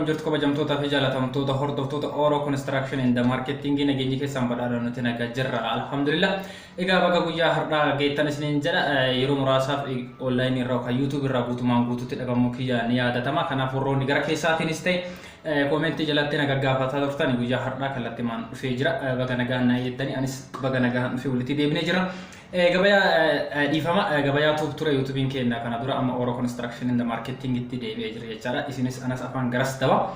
Akkam jirtu, kabajamtootaa fi jaalatamtoota hordoftoota Oro Construction and Marketing? Nageenyi keessan badhaadha, nuti nagaa jirra, alhamdulillah. Egaa baga guyyaa har'aa geettan isiniin jedha. Yeroo muraasaaf online irraa yookaan YouTube irraa guutumaan guutuutti dhabamuu kiyya ni yaadatama. Kanaaf warroonni gara keessaatiinis ta'e koomentii jalatti na gaggaafataa turtan, guyyaa har'aa kallattimaan dhufee jira. Baga nagaan na eeddani, anis baga nagaan dhufee walitti deebinee jira. Gabayaa, dhiifama, Gabayaa Tube ture YouTubein keenya kana dura, amma Oro Construction and Marketing itti deebi'ee jira jechaadha. Isinis anas afaan garas daba.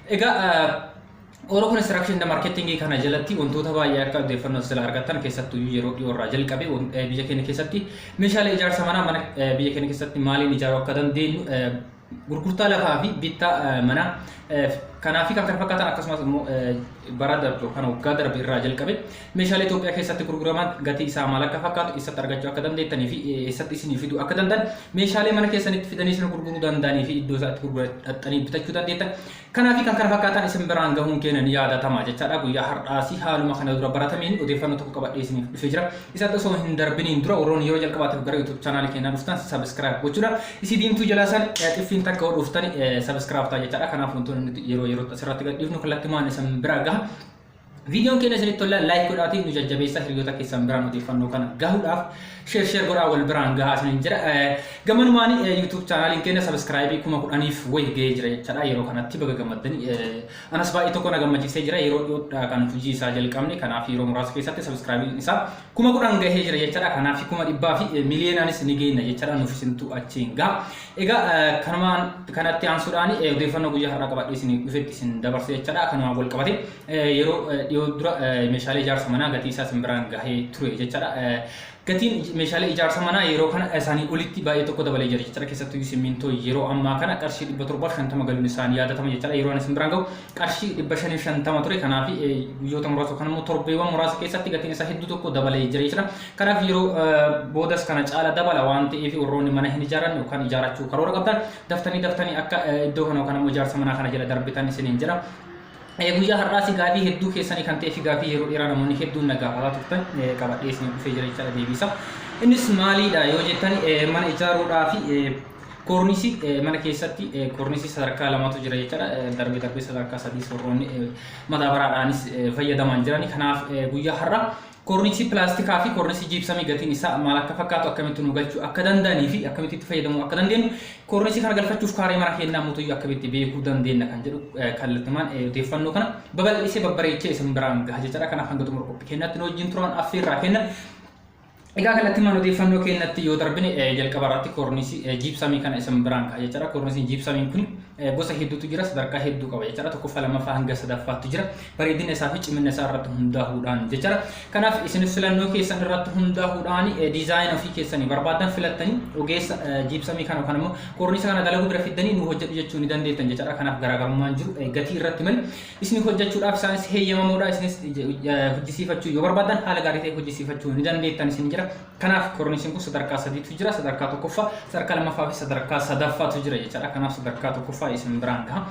Egaa Oro Construction and Marketing kana jalatti wantoota baay'ee akka odeeffannoo sila argattan, keessattuu yeroo dhiyoo irraa jalqabe biyya keenya keessatti meeshaalee ijaarsa manaa, mana biyya keenya keessatti maaliin ijaaruu akka dandeenyu, gurgurtaa lafaa fi bittaa manaa kanaa fi kan kana fakkaatan, akkasumas immoo bara darbe yookaan waggaa darbe irraa jalqabe meeshaalee Itoophiyaa keessatti gurguraman gatii isaa maal akka fakkaatu, eessatti argachuu akka dandeettanii fi eessatti isinii fiduu akka danda'an, meeshaalee mana keessanitti fidanii isin gurguruu danda'anii fi iddoo isaatti gurguratanii bitachuu dandeettan kanaa fi kan kana fakkaatan isin biraan gahuun keenya ni yaadatama jechaadha. Guyyaa har'aasi haaluma kana dura baratameen odeeffannoo tokko qabadhee isiniif dhufee jira. Isatti osoo hin darbiniin dura, warroonni yeroo jalqabaatiif gara YouTube chaanaalii keenyaa dhuftan subscribe gochuudha. Isii diimtuu jalaa san xiffiin takka yoo dhuftani subscribe ta'a jechaadha. Kanaaf wantoonni nuti yeroo yerootti asirratti gadhiifnu kallattimaan isin bira gaha. Viidiyoon keenya isinitti tola, like godhaatii nu jajjabeessa. Hiriyoota keessan biraan odeeffannoo kana gahuudhaaf share share godhaa, wal biraan gahaa isiniin jira. Gamanumaan YouTube chaanaaliin keenya subscribe 10,000f wayi gahee jira jechaadha. Yeroo kanatti baga gammaddanii, anas baay'ee tokko na gammachiisee jira. Yeroo dhiyoodha kan hojii isaa jalqabne, kanaaf yeroo muraasa keessatti subscribe isaa 10,000 gahee jira jechaadha. Kanaaf 100,000 fi miliyeenaanis ni geenna jechaadha. Nuuf isintu achiin gaha. Egaa kanumaan kanatti aansuudhaan odeeffannoo guyyaa har'aa qabadhee isin dhufetti isin dabarse jechaadha. Kanumaan wal qabate yeroo dhiyoo dura meeshaalee ijaarsa manaa gatii isaa isin biraan gahee ture jechaadha. Gatiin meeshaalee ijaarsa manaa yeroo kana isaanii olitti baay'ee tokko dabalee jira jechaadha. Keessattuu simmintoo yeroo ammaa kana qarshii 750 galuun isaanii yaadatama jechaadha. Yeroo ani isin biraan gahu qarshii 550 ture. Kanaaf guyyoota muraasa yookaan immoo torbeewwan muraasa keessatti gatiin isaa hedduu tokko dabalee jira jechuudha. Kanaaf yeroo boodas kana caala dabala waan ta'eef, warroonni mana hin ijaaranne yookaan ijaarachuu karoora qabdan daftanii daftanii akka iddoo kana yookaan immoo ijaarsa manaa kana jala darbitan isiniin jedha. Guyyaa har'aas gaafii hedduu keessanii kan ta'ee fi gaafii yeroo dheeraa namoonni hedduun na gaafataa turtan qabadhee isin dhufee jira jechaadha deebiisa. Innis maaliidha yoo jettan, mana ijaaruudhaa fi koornisii mana keessatti koornisii sadarkaa lamatu jira jechaadha. Darbee darbee sadarkaa sadii warroonni madaabaraadhaanis fayyadaman jirani. Kanaaf guyyaa har'aa koornisii pilaastikaa fi koornisii jiibsamii gatiin isaa maal akka fakkaatu, akkamitti nu galchuu akka danda'anii fi akkamitti itti fayyadamuu akka dandeenyu, koornisii kana galfachuuf kaaree mana keenyaa mootuyyuu akkamitti beekuu dandeenya kan jedhu kallattumaan odeeffannoo kana babal'isee babbareechee isin biraan gaha jechaadha. Kanaaf hanga xumura qophii keenyaatti nu wajjin turan affeerraa kenna. Egaa kallattiimaan odeeffannoo keenyatti yoo darbine, jalqaba irratti koornisii jiibsamii kana isin biraan gaha jechaadha. Koornisiin jiibsamiin kun gosa hedduutu jira, sadarkaa hedduu qaba jechaadha. Tokkoffaa, lammaffaa hanga sadaffaatti jira. Bareedina isaa fi cimina isaa irratti hundaa'uudhaan jechaadha. Kanaaf isin filannoo keessan irratti hundaa'uudhaan diizaayina ofii keessanii barbaadan filattanii ogeessa jiibsamii kana yookaan immoo koornisa kana dalaguu bira fiddanii nu hojjedhu jechuu ni dandeettan jechaadha. Kanaaf garaagarummaan jiru gatii irratti malee isin hojjechuudhaaf isaanis heeyyamamoodha. Isinis hojjisiifachuu yoo barbaadan haala gaarii ta'e hojjisiifachuu ni dandeettan isin jira. Kanaaf koornisiin kun sadarkaa sadiitu jira. Sadarkaa tokkoffaa, sadarkaa lammaffaa fi sadarkaa sadaffaatu jira jechaadha. Kanaaf sadarkaa tokkoffaa isin biraan gaha.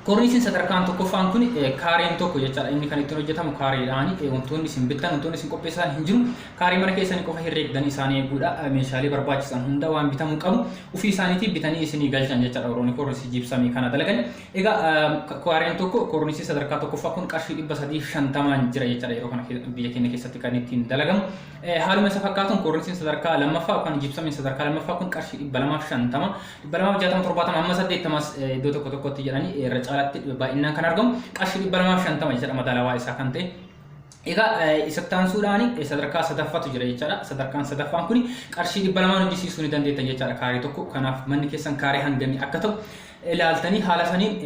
Koornisiin sadarkaan tokkoffaan kun kaareen tokko jechaadha. Inni kan ittiin hojjetamu kaareedhaani. Wantoonni isin bittan, wantoonni isin qopheessan hin jiru. Kaaree mana keessanii qofa herreegdanii isaan eeguudha. Meeshaalee barbaachisan hunda waan bitamuu qabu ofii isaaniitii bitanii isinii galchan jechaadha. Warroonni koornisii jiibsamii kana dalagan. Egaa kaareen tokko koornisii sadarkaa tokkoffaa kun qarshii 350n jira jechaadha yeroo kana biyya keenya keessatti kan ittiin dalagamu. Haaluma isa fakkaatuun koornisiin sadarkaa lammaffaa yookaan jiibsamiin sadarkaa lammaffaa kun qarshii 250, 260, 70 hamma 80s iddoo tokko tokkotti jedhanii, irra caalatti baay'inaan kan argamu qarshii 250 jechaadha, madaalawaa isaa kan ta'e. Egaa isatti aansuudhaan sadarkaa sadaffaatu jira jechaadha. Sadarkaan sadaffaan kun qarshii 200n hojjisiisuu ni dandeettan jechaadha kaaree tokko. Kanaaf manni keessan kaaree hangamii akka ta'u ilaaltanii haala saniin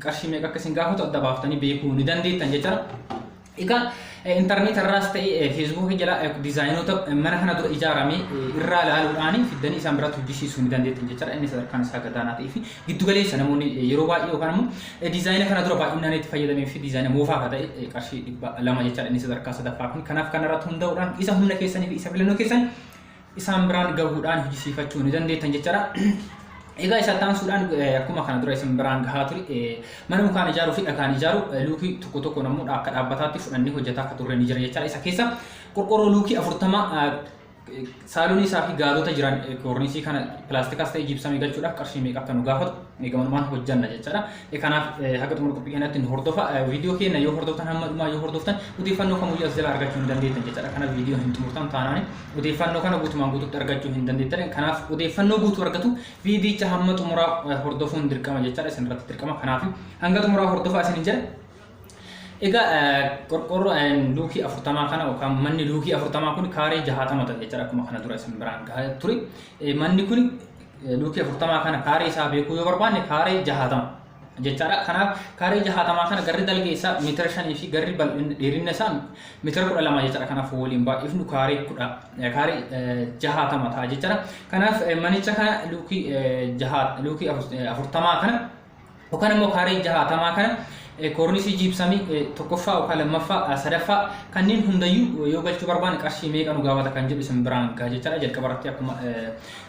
qarshii meeqa akka isin gaafatu adda baaftanii beekuu ni dandeettan jechaadha. Egaa intarneet irraas ta'e feesbuukii jala diizaayinoota mana kana dura ijaarame irraa ilaaluudhaan fiddanii isaan biratti hojjisiisuu ni dandeettan jechaadha. Inni sadarkaan isaa gadaanaa ta'ee fi giddu galeessa namoonni yeroo baay'ee yookaan immoo diizaayina kana dura baay'inaan itti fayyadamee fi diizaayina moofaa akka ta'e qarshii 200 jechaadha inni sadarkaa sadaffaa kun. Kanaaf kanarratti hundaa'uudhaan isa humna keessanii fi isa filannoo keessan isaan biraan gahuudhaan hojjisiifachuu ni dandeettan jechaadha. Egaa isa taansuudhaan akkuma kana dura isin biraan gahaa ture, mana mukaan ijaaruu fi dhagaan ijaaru luukii tokko tokko ammoo akka dhaabbataatti fudhannee hojjetaa akka turre ni jira jechaadha. Isa keessa qorqorroo luukii 40 Saalonii isaa fi gaadota jiran koorniisii kana pilaastikaas ta'e jiibsamii galchuudhaaf qarshii meeqa akka nu gaafatu gamanumaan hojjanna jechaadha. Kanaaf haga xumura qophii keenyatti nu hordofa. Viidiyoo keenya yoo hordoftan, hamma dhumaa yoo hordoftan, odeeffannoo kamuyyuu as jala argachuu hin dandeettan jechaadha. Kanaaf viidiyoo hin xumurtan taanaan odeeffannoo kana guutumaan guututti argachuu hin dandeettan. Kanaaf odeeffannoo guutuu argatu viidiyicha hamma xumuraa hordofuun dirqama jechaadha. Isin irratti dirqama. Kanaaf hanga xumuraa hordofaa isin jedha. Egaa qorqoorroo luukii 40 kana yookaan manni luukii 40 kun kaaree 60 ta'a jechaadha, akkuma kana dura isin biraan gahaa ture. Manni kun luukii 40 kana kaaree isaa beekuu yoo barbaanne kaaree 60 jechaadha. Kanaaf kaaree 60 kana garri dalgee isaa meetira 5 fi garri dheerinna isaa meetira 12 jechaadha. Kanaaf waliin baay'ifnu kaaree 60 ta'a jechaadha. Kanaaf manicha kana luukii 40 kana yookaan immoo kaaree 60 kana koornisii jiibsamii tokkoffaa yookaan lammaffaa, sadaffaa kanneen hundayyuu yoo galchuu barbaanne qarshii meeqa nu gaafata kan jedhu isin biraan gaha jechaadha. Jalqaba irratti akkuma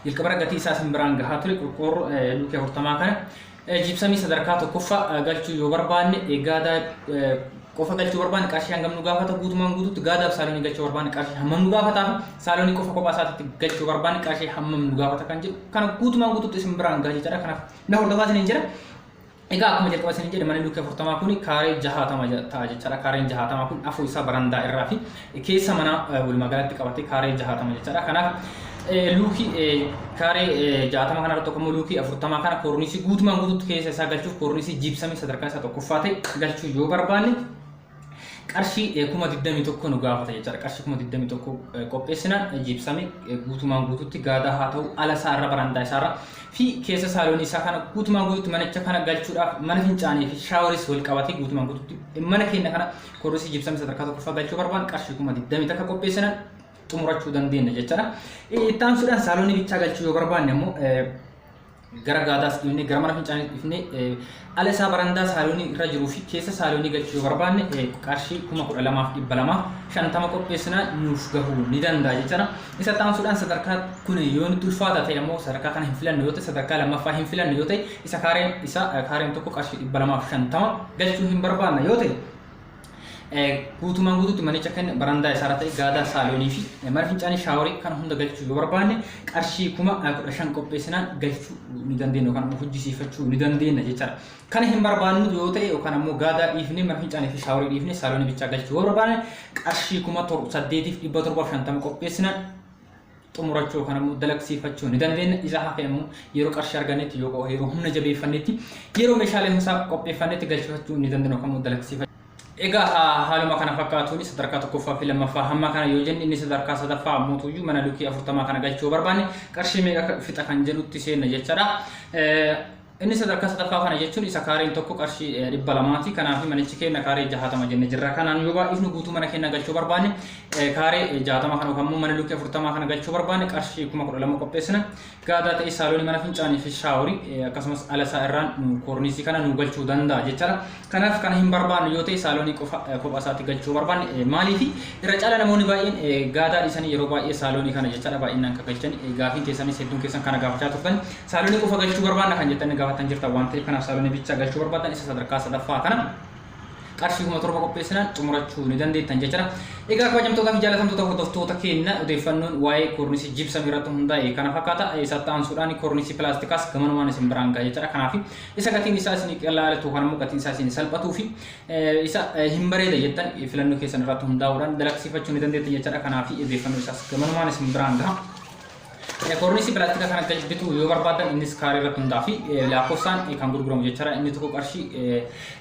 jalqaba gatii isaa isin biraan gahaa ture, qorqoorroo luukii 40 kana jiibsamii sadarkaa tokkoffaa galchuu yoo barbaanne, gaadaa qofa galchuu barbaanne qarshii hangam nu gaafata, guutumaan guutuutti gaadaaf saalonii galchuu barbaanne qarshii hammam nu gaafataa fi saalonii qofa kophaa isaatti galchuu barbaanne qarshii hammam nu gaafata kan jedhu kana guutumaan guutuutti isin biraan gaha jechaadha. Kanaaf na hordofaa isiniin jira. Egaa akkuma jalqaba isiniin jedhe, manni luukii 40 kun kaaree 60 ta'a jechaadha. Kaareen 60 kun afur isaa barandaa irraa fi keessa manaa walumaa galatti qabatee kaaree 60 jechaadha. Kanaaf luukii kaaree 60 kana irratti tokko immoo luukii 40 kana koorniisii guutumaan guutuutti keessa isaa galchuuf koorniisii jiibsamii sadarkaa isaa tokkoffaa ta'e galchuu yoo barbaanne qarshii 21,000 nu gaafata jechaadha. Qarshii 21,000 qopheessinaan jiibsamii guutumaan guutuutti gaadaa haa ta'u, ala isaa irra, barandaa isaa irra fi keessa saaloonii isaa kana guutumaan guutuutti manicha kana galchuudhaaf, mana fincaanii fi shaaworis wal qabatee guutumaan guutuutti mana keenya kana koornisii jiibsamii sadarkaa tokkoffaa galchuu barbaanne qarshii 21,000 qopheessinaan xumurachuu dandeenya jechaadha. Itti aansuudhaan saaloonii bichaa galchuu yoo barbaanne immoo, gara gaadaas dhiifnee, gara mana fincaanii dhiifnee, ala isaa barandaa saaloonii irra jiruu fi keessa saaloonii galchuu yoo barbaanne qarshii 12,250 qopheessinaa nuuf gahuu ni danda'a jechaadha. Isa taansuudhaan sadarkaa kun yoo nutti ulfaata ta'e ammoo, sadarkaa kana hin filannu yoo ta'e, sadarkaa lammaffaa hin filannu yoo ta'e, isa kaareen isa kaareen tokko qarshii 250 galchuu hin barbaanna yoo ta'e, guutumaan guutuutti manicha kan barandaa isaarra ta'e, gaadaa, saaloonii fi mana fincaanii, shaaworii kana hunda galchuu yoo barbaanne qarshii 15,000 qopheessinaan galchuu ni dandeenya yookaan ammoo hojjisiifachuu ni dandeenya jechaadha. Kana hin barbaannu yoo ta'e yookaan ammoo gaadaa dhiifnee, mana fincaanii fi shaaworii dhiifnee saaloonii bichaa galchuu yoo barbaanne qarshii 8,750 qopheessinaan xumurachuu yookaan ammoo dalagsiifachuu ni dandeenya. Isa hafe ammoo yeroo qarshii argannetti yookaan yeroo humna jabeeffannetti, yeroo meeshaalee isaa qopheeffannetti galchifachuu ni dandeenya yookaan ammoo dalagsiifachuu. Egaa haaluma kana fakkaatuun sadarkaa tokkoffaa fi lammaffaa hamma kana yoo jenne, inni sadarkaa sadaffaa ammoo mana luukii 40 kana galchuu barbaanne qarshii meeqa fixa kan jedhutti seenna jechaadha. Inni sadarkaa sadaffaa kana jechuun isa kaareen tokko qarshii 200ti. Kanaaf manichi keenya kaaree 60 jenne jirra. Kanaan yoo baay'ifnu, guutuu mana keenya galchuu barbaanne, kaaree 60 kana yookaan immoo mana luukii 40 kana galchuu barbaanne qarshii 12,000 qopheessina. Gaadaa ta'e, saaloonii, mana fincaanii fi shaaworii akkasumas ala isaa irraan koorniisii kana nu galchuu danda'a jechaadha. Kanaaf kana hin barbaannu yoo ta'e, saaloonii qofa kophaa isaatti galchuu barbaanne, maaliif irra caala namoonni baay'een gaadaa dhiisanii yeroo baay'ee saaloonii kana jechaadha baay'inaan kan galchan. Gaafiin keessanis hedduun keessan kana gaafachaa turtan, saaloonii qofa galchuu barbaanna kan jettanii gaafatan jirtan waan ta'eef, kanaaf saaloonii bichaa galchuu barbaadan isa sadarkaa sadaffaa kana qarshii 7,000 qopheessinaan xumurachuu ni dandeettan jechuudha. Egaa kabajamtootaa fi jaalatamtoota hordoftoota keenya, odeeffannoon waa'ee koornisii jibsamii irratti hundaa'e kana fakkaata. Isatti aansuudhaan koornisii pilaastikaas gamanumaan isin biraan gaha jechuudha. Kanaaf isa gatiin isaa isin qallaalatu yookaan immoo gatiin isaa isin salphatuu fi isa hin bareeda jettan filannoo keessan irratti hundaa'uudhaan dalagsiifachuu ni dandeettan jechuudha. Kanaaf odeeffannoo isaas gamanumaan isin biraan gaha. Koornisii pilaastika kana bituu yoo barbaadan, innis kaaree irratti hundaa fi lakkoofsaan kan gurguramu jechaadha. Inni tokko qarshii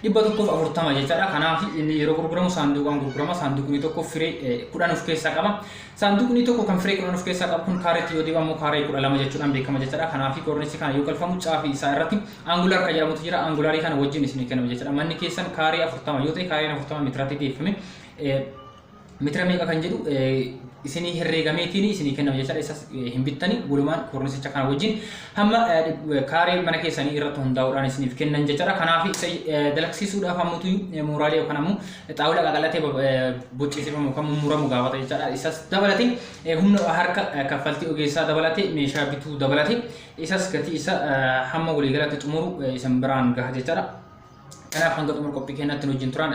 140 jechaadha. Kanaaf inni yeroo gurguramu saanduqaan gurgurama. Saanduqni tokko firee 10 of keessaa qaba. Saanduqni tokko kan firee 10 of keessaa qabu kun kaareetti yoo dibamu kaaree 12 jechuudhaan beekama jechaadha. Kanaaf koornisii kana yoo galfamu caafii isaa irratti angular kan jedhamutu jira. Angularii kana wajjin isinii kennama jechaadha. Manni keessan kaaree 40 yoo ta'e, kaareen 40 meetiraatti deeffame meetira meeqa kan jedhu isinii herreegameetiin isinii kennama jechaadha. Isas hin bittani, walumaan koornisicha kana wajjin hamma kaaree mana keessanii irratti hundaa'uudhaan isiniif kennan jechaadha. Kanaaf isa dalagsiisuudhaaf ammutu mooraalee yookaan ammoo xaawula qaqallatee boccisiifamu yookaan mummuramu gaafata jechaadha. Isas dabalatee humna harka kaffaltii ogeessaa dabalatee, meeshaa bituu dabalatee, isas gatii isa hamma waliigalatti xumuru isin biraan gaha jechaadha. Kanaaf hanga xumura qophii keenyaatti nu wajjin turan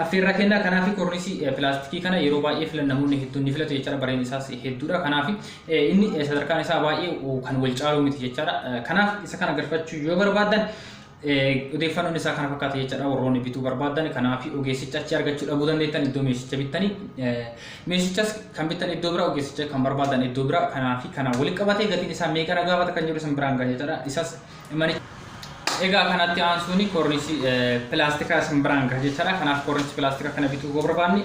affeerraa kennaa. Kanaaf kornisii pilaastikii kana yeroo baay'ee filan namoonni hedduun ni filatu jechaadha. Bareen isaas hedduudha. Kanaaf inni sadarkaan isaa baay'ee kan wal caalu miti jechaadha. Kanaaf isa kana galfachuu yoo barbaadan odeeffannoon isaa kana fakkaata jechaadha. Warroonni bituu barbaadan kanaaf ogeessicha achi argachuu dhabuu dandeettan iddoo meeshicha bittanii meeshichas kan bittan iddoo biraa ogeessicha kan barbaadan iddoo biraa kanaaf kana walitti qabatee gatiin isaa meeqa na gaafata kan jedhu isin biraan gaha jechaadha. Isas manicha Egaa kanatti aansuun koornisii pilaastikaa isin biraan gaha jechaadha. Kanaaf koornisii pilaastikaa kana bituu yoo barbaanne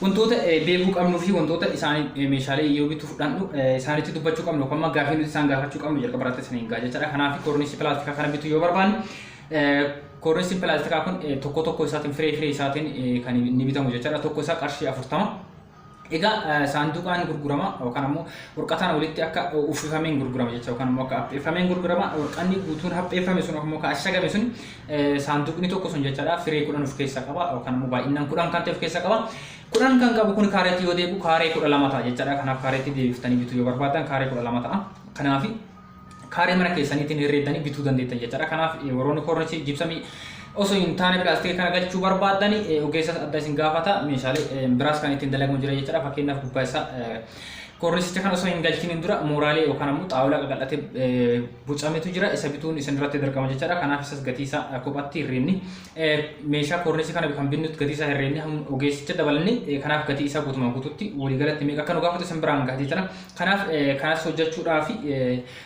wantoota beekuu qabnuu fi wantoota isaanii meeshaalee yoo bituu fudhannu isaanitti dubbachuu qabnu yookaan immoo gaaffii nuti isaan gaafachuu qabnu jalqaba irratti isiniin gaha jechaadha. Kanaaf koornisii pilaastikaa kana bituu yoo barbaanne koornisiin pilaastikaa kun tokko tokko isaatiin firee firee isaatiin kan inni bitamu jechaadha. Tokko isaa qarshii 40. Egaa saanduqaan gurgurama yookaan ammoo warqataan walitti akka uffifameen gurgurama jecha yookaan ammoo akka hapheeffameen gurgurama. Warqanni guutuun hapheeffame sun ammoo akka ashagame sun saanduqni tokko sun jechaadha firee 10 of keessaa qaba yookaan ammoo baay'inaan 10 kan ta'e of keessaa qaba. 10 kan qabu kun kaareetti yoo deebi'u kaaree 12 ta'a jechaadha. Kanaaf kaareetti deebiftanii bituu yoo barbaadan kaaree 12 ta'a. Kanaaf kaaree mana keessaniitiin herreeddanii bituu dandeettan jechaadha. Kanaaf warroonni koornisii jibsamii osoo hin taane pilaastika kana galchuu barbaaddan ogeessa adda isin gaafata. Meeshaalee biraas kan ittiin dalagamu jira jechaadha. Fakkeenyaaf gubbaa isaa koornisicha kana osoo hin galchiniin dura mooraalee yookaan ammoo xaawulaa qaqal'atee bocametu jira. Isa bituun isin irratti dirqama jechaadha. Kanaaf isas gatii isaa kophaatti herreenni meeshaa koornisii kana kan binnutti gatii isaa herreenni ogeessicha dabalanne kanaaf gatii isaa guutumaan guututti waliigalatti meeqa akka nu gaafatu isin biraan gaha jechaadha. Kanaaf kanas hojjechuudhaaf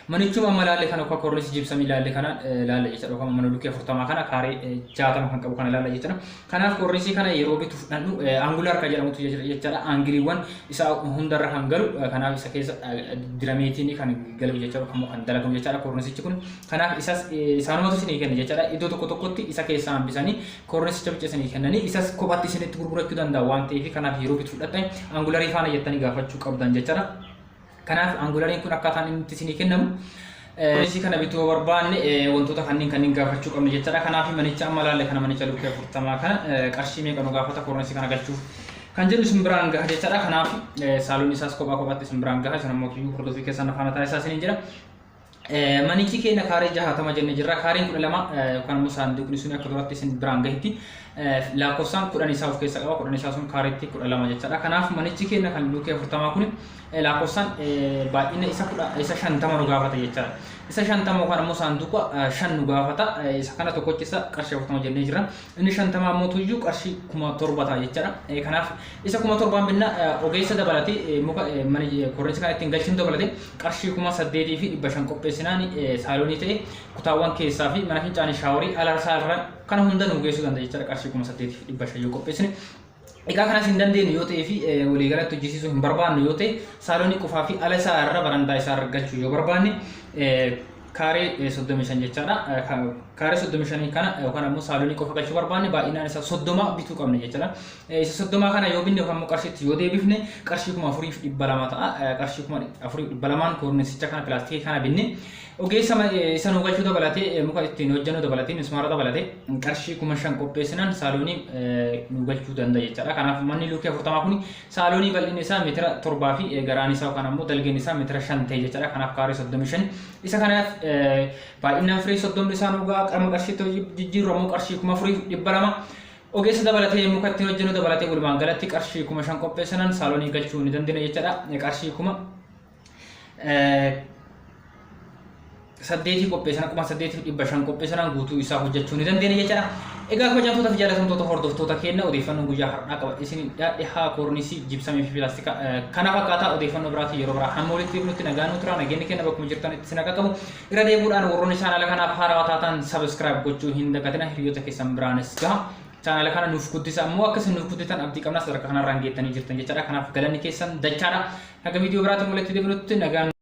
manichuma amma laalle kana yookaan koornisii jibsamii laalle kana laalla jechuudha. Yookaan mana lukkee 40 kana kaaree 60 kan qabu kana laalla jechuudha. Kanaaf koornisii kana yeroo bitu fudhannu angular kan jedhamutu jechaadha. Aangiliiwwan isaa hundarra kan galu kanaaf isa keessa dirameetiin kan galu jechuudha. Yookaan kan dalagamu jechaadha koornisichi kun. Kanaaf isas isaanumatu isinii kenna jechaadha. Iddoo tokko tokkotti isa keessaa hambisanii koornisicha bicha isinii kennanii isas kophaatti isinitti gurgurachuu danda'a waan ta'eef kanaaf yeroo bitu fudhattan angularii faana jettanii gaafachuu qabdan jechaadha. Kanaaf angulariin kun akkaataan inni itti isinii kennamu Koornisii kana bituu yoo barbaanne wantoota kanneen kanneen gaafachuu qabna jechaadha. Kanaaf manicha amma laalle kana manicha lukkee 40 kana qarshii meeqa nu gaafata koornisii kana galchuuf kan jedhu isin biraan gaha jechaadha. Kanaaf saaloon isaas kophaa kophaatti isin biraan gaha. Isin ammoo kiyyuu hordofii keessan faana taasisaa isiniin jedha. Manichi keenya kaaree 60 jenne jirra. Kaareen 12 yookaan immoo saanduqni sun akka duratti isin biraan gahetti lakkoofsaan 10 isaa of keessa qaba. 10 isaa sun kaareetti 12 jechaadha. Kanaaf manichi keenya kan luukee 40 kun lakkoofsaan baay'ina isa kudha isa 50 nu gaafata jechaadha. Isa 50 yookaan immoo saanduqa 5 nu gaafata. Isa kana tokkochi isa qarshii 40 jennee jirra. Inni 50 ammoo tuyyuu qarshii 7,000 ta'a jechaadha. Kanaaf isa 7,000n binna ogeessa dabalatee muka mana kornicha kana ittiin galchinu dabalatee qarshii 8,500 qopheessinaan saaloonii ta'e kutaawwan keessaa fi mana fincaanii shaaworii ala isaarra kana hunda nu geessuu danda'a jechaadha qarshii 8,500 yoo qopheessine. Egaa kanas hin dandeenyu yoo ta'ee fi waliigalatti hojjisiisuu hin barbaannu yoo ta'e saaloonii qofaa fi ala isaa irra barandaa isaa irra galchuu yoo barbaanne kaaree 35 jechaadha. Kaaree 35 kana yookaan ammoo saaloonii qofa galchuu barbaanne baay'inaan isaa 30 bituu qabna jechaadha. Isa 30 kana yoo binne yookaan immoo qarshiitti yoo deebifne qarshii 4,200 ta'a. Qarshii 4,200n koornisicha kana pilaastikii kana binne ogeessa isa nu galchuu dabalatee muka ittiin hojjennu dabalatee mismaara dabalatee qarshii 5,000 qopheessinaan saaloonii nu galchuu danda'a jechaadha. Kanaaf manni luukii 40 kun saaloonii bal'inni isaa meetira 7 fi garaan isaa yookaan ammoo dalgeen isaa meetira 5 ta'e jechaadha. Kanaaf kaaree 35 isa kanaaf baay'inaan firee 30 isaa nu ga'a qaama qarshiitti jijjiirru ammoo qarshii 4,200 ogeessa dabalatee muka ittiin hojjennu dabalatee walumaa galatti qarshii 5,000 qopheessinaan saaloonii galchuu ni dandeenya jechaadha. Qarshii 8,000 qopheessan 8,500 qopheessanaan guutuu isaa hojjechuu ni dandeenya jechaadha. Egaa kabajamtoota fi jaalatamtoota hordoftoota keenya odeeffannoon guyyaa har'aa qaba isin dhihaa koornisii jibsamii fi pilaastika kana fakkaataa odeeffannoo biraatiin yeroo biraa hamma walitti deebinutti nagaan nu turaa nageenyi keenya bakkuma jirtanitti isin akka qabu irra deebuudhaan warroonni chaanaala kanaaf haarawaa taatan subscribe gochuu hin dagatina hiriyoota keessan biraanis gaha. Chaanaala kana nuuf guddisa ammoo akka isin nuuf gudditan abdii qabna sadarkaa kanarraan geettanii jirtan jechaadha. Kanaaf galanni keessan dachaadha. Haga viidiyoo biraatiin walitti deebinutti nagaan.